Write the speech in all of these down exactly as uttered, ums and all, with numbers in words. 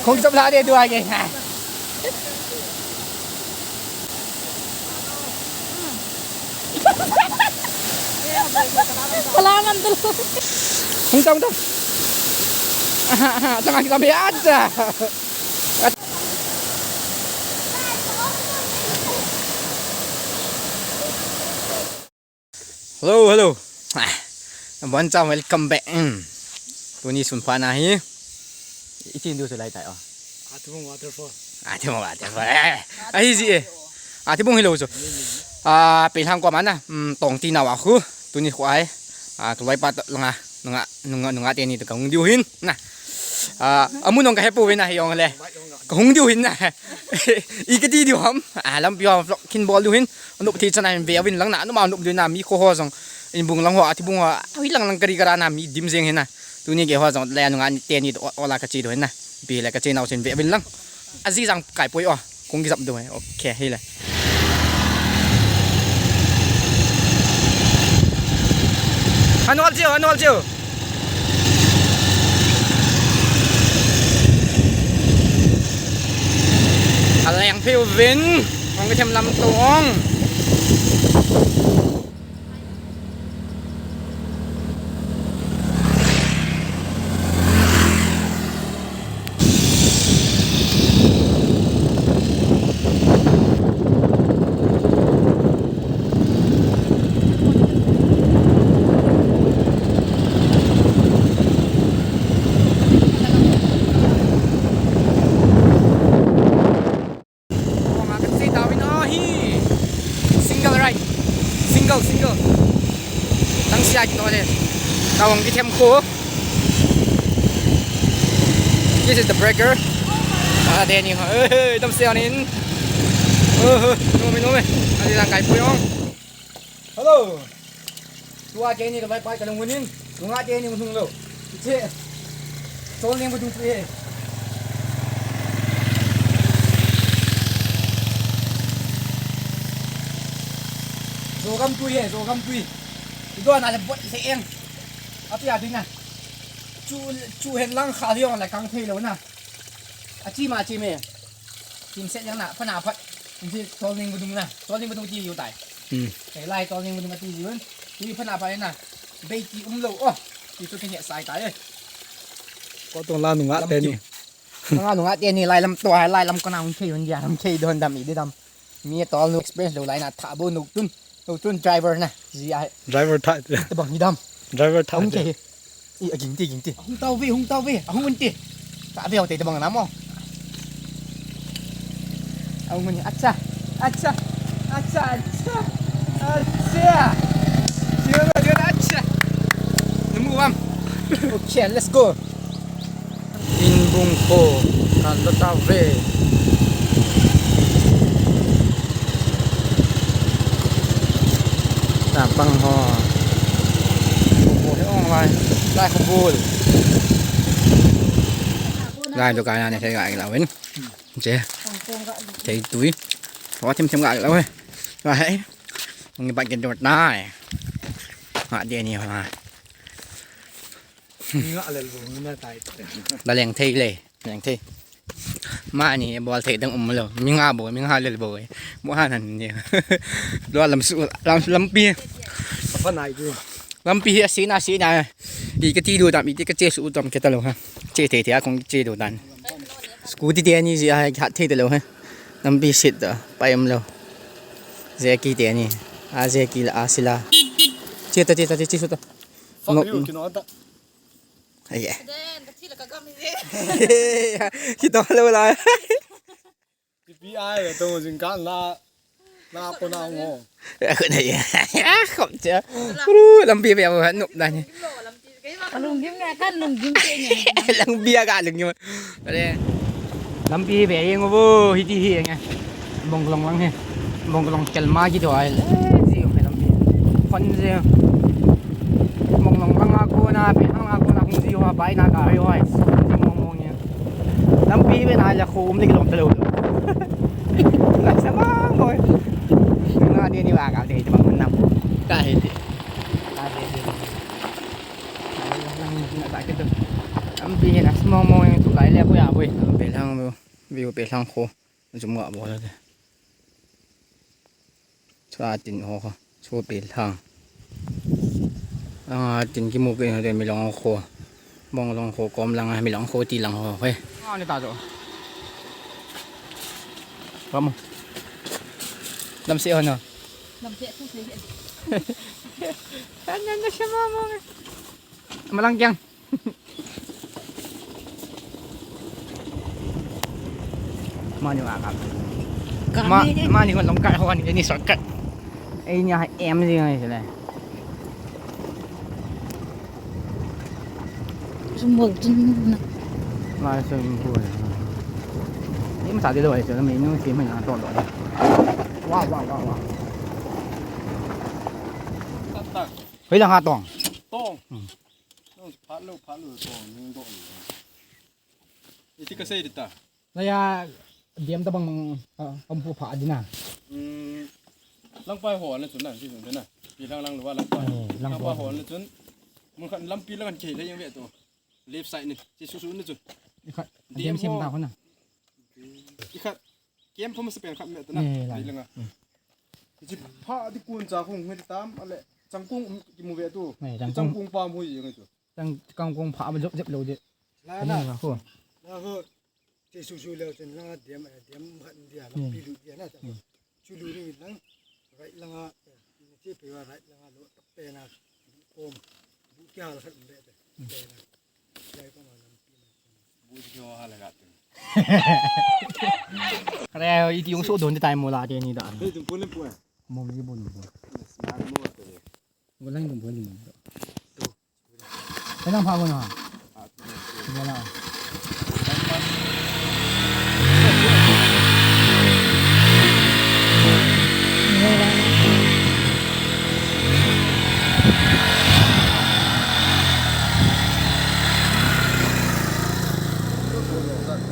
Hung sab la de du age. Salaman dulu. Hung tam, hung tam. Aha, aha, tang agi tam ya aja. Hello, hello. Ah, bon cha, welcome back. Hmm. Tuni sun pha na hi. Iti ndu se lai tai o. Atibung waterfall. Atibung waterfall. Eh, ahi ji e. Atibung hi lo chu. Ah, pe hlang ko mana. Hmm, tong ti na wa khu. Tuni khu ai. Ah, ka loi pa ta langa. Nunga, nunga, nunga teni to ka hung diu hin. Na. Ah, amu nong ka hepu ve na hi ong le. Ka hung diu hin na. I ka ti diu ham. Ah, lampi ham vlog kin bol diu hin. Anup thi chana hin ve avin lang na, anup ma anup diu na, mi kho ho jong. In bung lang ho, athi bung ho, ahi lang lang kari kara na, mi dim jeng hin na. Tuni ke ho jong, le nunga teni to, ola ka chi diu hin na. Pi le ka chi nau chin ve avin lang. Aji jang kai poi o. Kung ki jap diu hai. Okay, hi le. Anol chiu, anol chiu. Aleng phiu vin, hung kithem lam to ong. Kong a ka che tau in ahi. Single ride. Single, single. Tang sia kit nole. Tawang kithem ko. This is the breaker. Ah, teni ho. Eh, eh, dam sia nin. Eh, eh, no me, no me. Adi lang kai puyong. Hello. Tua keni ka lai pai ka lung unin. Lunga keni mun hung lo. Che. Chol ning bu dung tu he. Zo gam tui he, zo gam tui. Ido na le bot se eng. Api a ding na. Chu, chu hen lang kha hiong la kang thei lo na. Achi ma chi me. Chim set yang na, pha na phat. Insi tol ning budung na. Tol ning budung ti yu tai. Hmm. Te lai tol ning budung ti yu. Ti pha na phat na. Bei ti um lo. Oh. Ti tu kene sai tai. Ko tong la nunga teni. Nunga nunga teni lai lam to hai lai lam ko na um thei un dia lam thei don dam i di dam. Mi tol nu experience lo lai na tha bo nu tun. Nu tun driver na. Ji ai. Driver tha. Te bang hi dam. Driver tha. Um thei. I, a ging ti, ging ti. Hung tau ve, hung tau ve. A hung un ti. Ka ve hung te te bang na mo. A hung un. Acha. Acha. Acha, acha. Acha. Dia, dia, acha. Nemu bang. Okay, let's go. Inbung ko kan lo ta ve. Tapang ho. Ko he ong lai. Lai ko bul. Lai dukan na ne thei ga la win. Che. Thei tui. Wa thim thim ga la we. Wa he. Ngi ba gen dot nai. Ha de ni ha. Nga lel bo na tai. Da leng thei le. Leng thei. Mani bol thei dang um lo. Mi nga bo, mi nga lel bo. Mo han han ni. Lo lam su, lam, lampi. Apa nai tu. Lampi hi asina, asina. I ka ti du dam, i ti ka che su dam ke ta lo ha. Che thei thei a kong che du dan. Scooty te ni ji a hat thei ta lo ha. Lampi sit da, pai um lo. Jackie te ni. A Jackie la, a sila. Che ta, che ta, che, che su ta. Fuck you, kino ta. Ai, eh. Then, ka thila ka gam hi ve. Kito lo la. P P I le tong jing ka na, na ko na ngo. Ko na ya. Khop cha. Ru lampi pe mo nup na ni. Ka lunggim nge, kan lunggim te nge. Lampi a ka lunggim. Ale. Lampi pe ye ngo bo hiti hi nge. Bong long lang he. Bong long kel ma ji to ai le. Ji ong he lampi. Fun je. Bong long lang a ko na pe hang a ko na hung ji ho bai na ka ri ho ai. Ji mo mo nge. Lampi ve na la khum ni kilom talo. Ngai sa bang boy. Nga de ni wa ka de bang nam. Ka he de. Ka he de. Lampi na small mo tu Pai le, pui a, pui. Pelhang view, view Pelhang kho. Jum ga bol le. Chua tin ho kho. Chu Pelhang. Ah, tin kimu ke ho de Milong kho. Bong Long kho kom lang, Milong kho ti lang ho. He. Ah, ni ta jo. Kamu. Lam se ho na. Lam se tu se. Kan nan na siya mama. Malang kyang. Mani wa kap. Kami. Ma, mani kon long kat ho ni, ni shortcut. Ei ni ha em ji ngai sile. Sumol tun na. Ma sumol. Ni ma sa de lo ai sile, me nu si me na to lo. Wa, wa, wa, wa. Hoi lang ha tong. Tong. Hmm. Nang phat lo, phat lo, tong, ning do. Iti ka sei dita. Laya, diam tabang mang, ah, kamphu pha dina. Hmm. Langpai ho na chun na, si chun na. Pi lang lang lo, langpai. Eh, langpai. Langpai ho na chun. Mun khat lampi lang kan kei le yang ve to. Left side ni, si su su ni chun. Ikhat, diam sem ta ho na. Ikhat, kem pha ma sa pen khat me ta na. Eh, lai. Di lang a. Hmm. Ji pha di kun cha khung ngai tam, ale. Changkung, um, kimu ve tu. Eh, changkung. Changkung pa mu ye ngai tu. Chang, changkung pha ma jop jop lo de. La na. Ani ma ko. La ho. Te su su leo chen langa diam, eh, diam khat dia, hmm, lampi lut dia na ta. Hmm. Chu lu ni lang, right langa, eh, che pe wa right langa lo, pe na, bu kom, bu kya la khat be te, hmm, pe na. Lai ko ma lampi na. Bu kya ha la ga te. Kare, iti yung so don de tai mo la de ni da. Hey, tum pun pun. Mo mi bun bun. Smart mo te. Mo lang bun bun. Kailang pha ko na. Wala.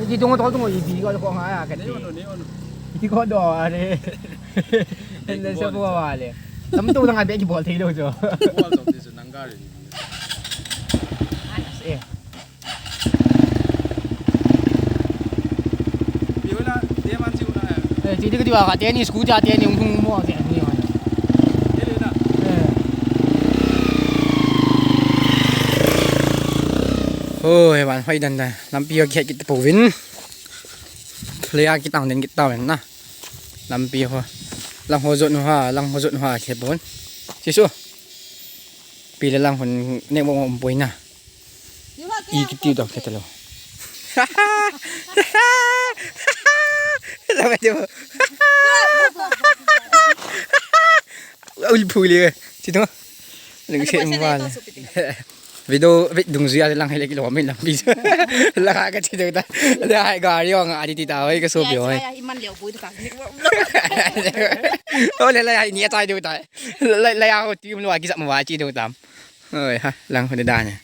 Iti tungo to tungo ibi ko ko nga ya kati. Iti ko do are. Hindi sa buwa wale. Tam to lang abi ki bol thei lo jo. Bol to ti su nang gari. Anas eh. Biwala, dia man si una ya. Eh, jadi ketiba ka teni scooty teni ung ung mo teni ni. Ele na. Eh. Oh, hewan hoi dan da. Lampi yo kiat kita pawin. Lea kitang den kita wen na. Lampi ho. Lang ho jot nu ha, lang ho jot nu ha khe bon. Sisu. Pi le lang hon ne mo mo poi na. I kiti dok khe talo. Lang ho jo. Ul phu le. Situ. Lung se mal. Video, video dung jui a lang hele kilo min lampi. La ka chi ta. La hai gari ong a di ti ta oi ka so bi oi. Ya, ya, iman leo bui ta. O le la ya ni a tai du ta. La, la ya ho ti mo wa ki sa mo wa chi du ta. Oi ha, lang ho de da ne.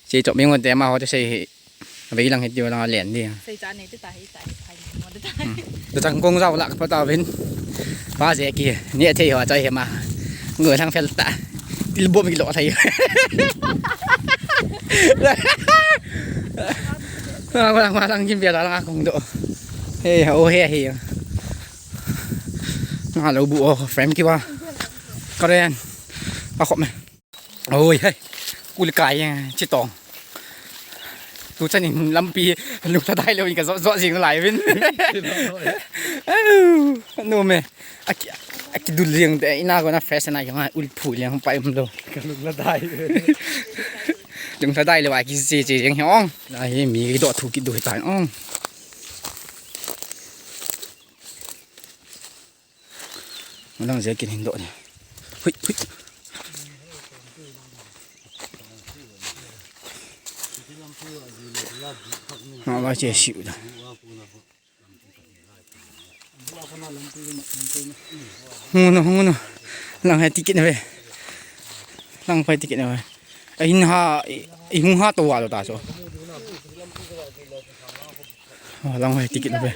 Chi chop mi ngon te ma ho te sei. Vei lang hi ti lang a len di. Sei cha nei ti ta hi ta hi ta hi mo ti ta. Hmm. Tu chang kong jao la ka pa ta vin. Pa je ki ni a thei ho chai he ma. Ngo lang fel ta. Til bom ki lo thei. Ma lang ma lang kim bia la lang a kong do. He o he he. Na lo bu o frame ki ba. Karen. A khop me. Oi, hei. Kul kai, eh, chi tong. Tu chan in lampi, lung ta dai lo in ka zo, zo jing lai vin. Au, nu me. Aki, aki dul jing te, ina ko na fresh na yung, ul phu liang pa im lo. Ka lung la dai. Lung ta dai lo, aki chi chi jing hiong. Ai, mi do thu ki du tai ong. Malang je kin hin do ni. Hui, hui. Ma ba che siu da. Hung no, hung no. Lang hai ticket na ve. Lang pai ticket na ve. Ai hin ha, i, i hung ha to wa lo ta so. Oh, lang hai ticket na ve.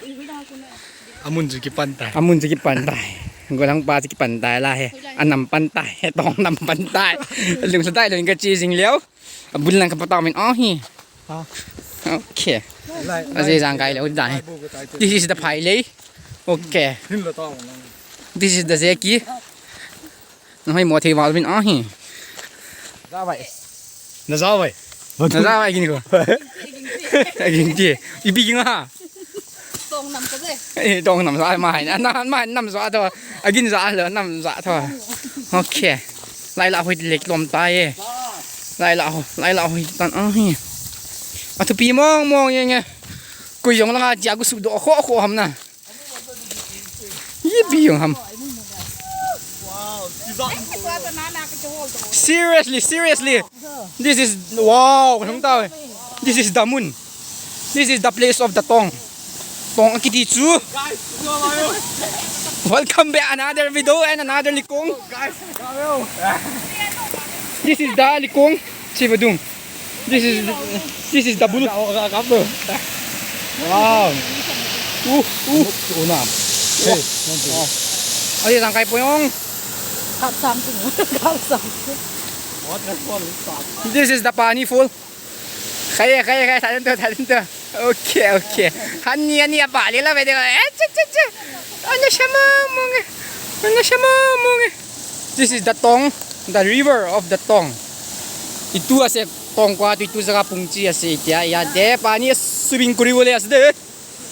Amun chu kipan tai. Amun chu kipan tai. Golang pa chu kipan tai la he. Anam pan tai. He tong nam pan tai. Lung sa tai lung ka chi jing leo. Abul lang ka pa ta min oh hi. Ha. Okay. Ajeh jangkai lou dan. This is the Phailei. Okay. This is the Jackie. Nahoi mo thei val vin ahi. Za vai. Na za vai. Na za vai gin ko. Gin ti. Ipi gin ha. Tong nam ka je. Eh, tong nam za mai. Na mai nam za tho. Agin za lo nam za tho. Okay. Lai la hoi lek lom ta ye. Lai la ho, lai la hoi tan ahi. Athupi mong mong ye nge. Kui jong langa chia ku su do kho kho ham na. Yipi jong ham. Seriously, seriously. This is, wow, hung tao. This is the moon. This is the place of the tong. Tong kiti chu. Welcome back another video and another likong. This is the likong. Chivadung. This is, this is the bull. Wow. Uh, uh. Una. Hey. Ay, saan kayo po yung? Kap something. Kap something. This is the pani fall. Kaya, kaya, kaya. Talento, talento. Okay, okay. Hani, hani, apa? Lila, pwede ko. Eh, che, che, che. Ano siya, mamong? Ano siya, mamong? This is the Tong, the river of the Tong. Itu ase Tong kwa, itu sa kapungchi ase tia, ya de, pani swimming kuri bole ase de.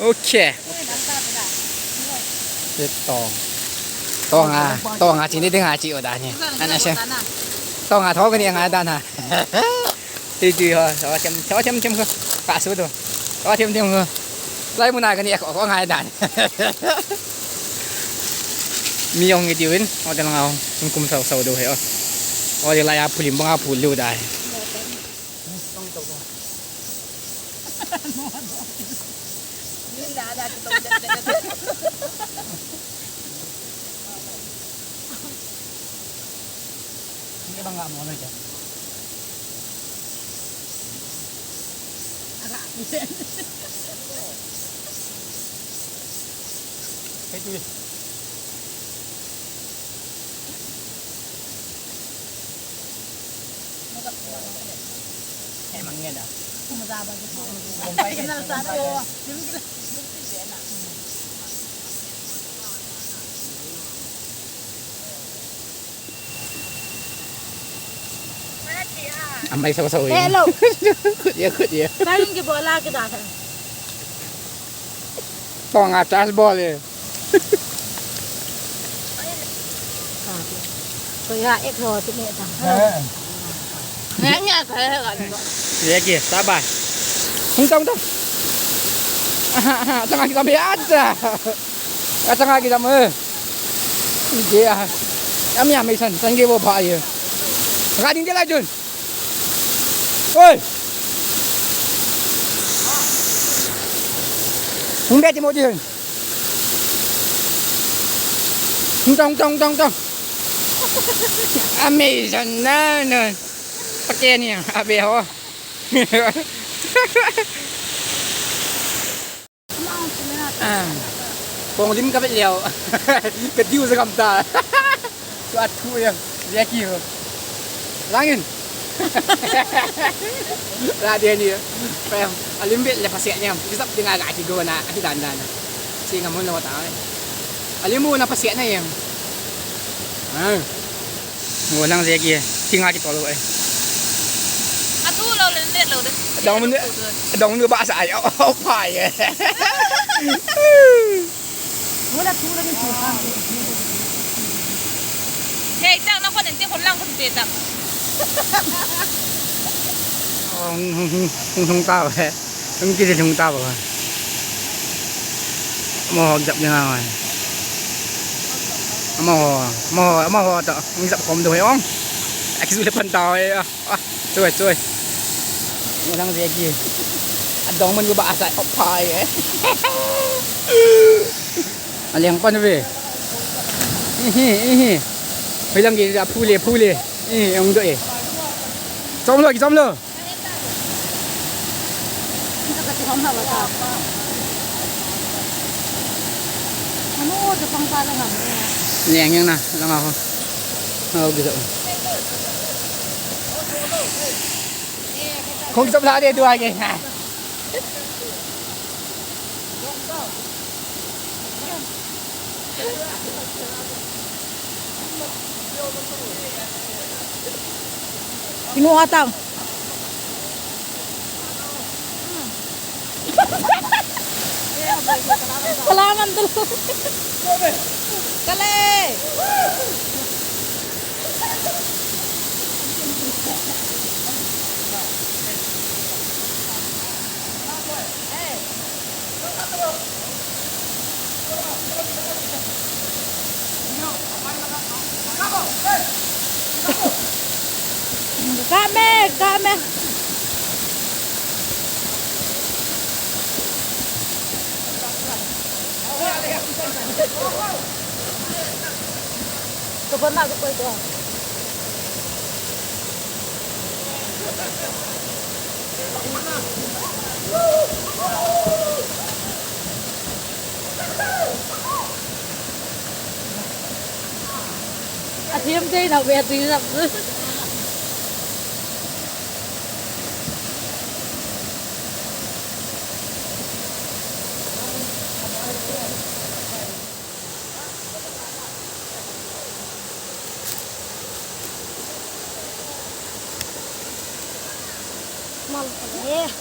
Okay. Tong. Tong a, tong a, chini ding a chi oda ni. Ana siya. Tong a, tong ni nga dan ha. Ti ti ho, so chem, so chem chem ko. Ka su do. So chem chem ko. Lai mun a kani ko ko ngai dan. Mi ong ngi diu in, o de lang a ong kum sau sau do he o. O de lai a phulim bang a phul lu dai. Ini bang nggak mau aja. Itu ya. Emangnya dah. Kenal satu. Amai sao sao. Hello. Khut ye, khut ye. Kain ki bola ki da. Tong a charge bol e. Ko ya ek ho si ne ta. Nya nya ka he ka. Ye ki, ta ba. Hung tong tong. Aha, aha, tong a ki ta be a ta. Ka changa ki dam e. Ide a. Am ya mei san, san ge bo pha ye. Ka ding de la jun. Oi. Hung de ti mo di hen. Hung tong, tong, tong, tong. Amazing na, na. Pake ni, abe ho. Ah. Kong lim ka vet leo. Ka diu sa kam ta. Tu at thu yang. Dia ki ho. Langin. La dia ni. Pem. Alim vet le pasek niam. Kisap dinga ga ki go na. Aki dan dan. Si ngam hon lo ta. Alim mu na pasek na yang. Ah. Mo lang je ki, tinga ki tolo e. Atu lo le ne lo de. Dong mun, dong mun ba sa ai, o, o, pa ye. Mo la tu lo ni tu pa. Hey, tang na ko ne te ko lang ko te tang. Hung, hung, hung, hung ta he. Hung kiti hung ta ba. Mo ho jap ni ngai. Mo ho, mo ho, mo ho ta. Hung jap kom do he ong. Aki su le pan ta he. Ah, choi, choi. Mo lang je ki. Adong man ko ba asa opai eh. Aleng pan ve. Ihi, ihi. Hoi lang ki ja phule, phule. Ihi, ong do eh. Chom lo, ki chom lo. Leng yang na, lang ako. Ako gisa. Kung chop la de dua ke. Kinuha tang. Salaman dulu. Kale. Kame, kame. Tukon na, tukon ito. Athiam thei na ve, athiam. Mal pale.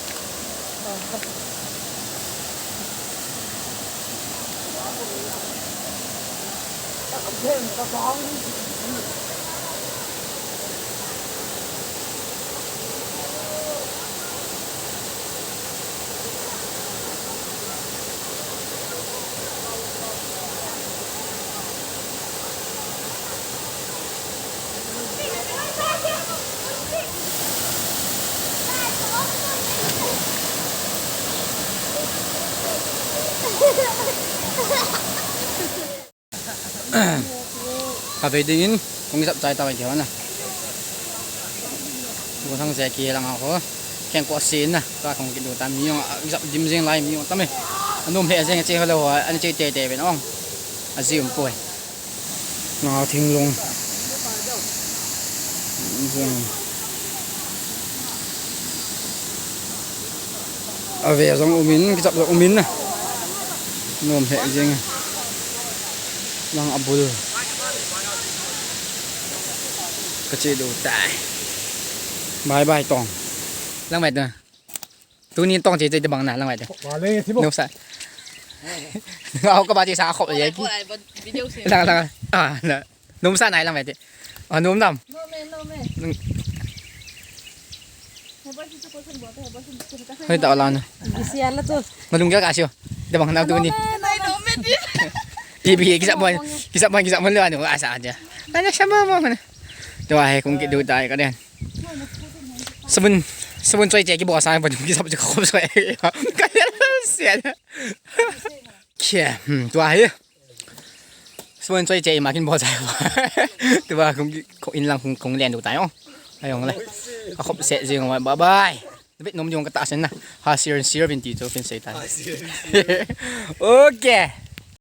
Kavei dingin, kong kisap chai tavai tiho na. Kong sang se kilang ho. Keng ko sin na, ka kong kidu tam, mi jong, ah, kisap dim jing lai, mi jong tam e. Anom he jing che ho lo ho, ani che te te ben ong. Aji um poi. Nga thinglung. Jing. Ave jong umin, kisap jong umin na. Nom he jing. Lang abul. Kache do tai. Bye bye tong. Lang mai ta. Tuni tong che che te bang na lang mai ta. Vale, thibo. Nom sa. Au ka ba che sa khop ye ki. Video se. Lang lang. Ah, na. Nom sa nai lang mai te. Ah, nom nam. No me, no me. Hei ta la na. Isi ala tu. Malung ka sio. Te bang na tuni. Nai no me di. Ibi kisap mo. Kisap mo, kisap mo le anu asa aja. Nana sama mo na. Tua he kong kidu tai ka den. Sabun, sabun choi che kibol sang pa dum kisap che khop choi. Ka ya sia. Khe, hmm, tua he. Sabun choi che ima kin bol sai. Tua kong ki, kong in lang kong, kong len du tai ong. Ai ong le. Ka khop se jing ong bye bye. Vit nom jong ka ta sen na. Ha sir sir vin ti cho kin sei tai. Okay.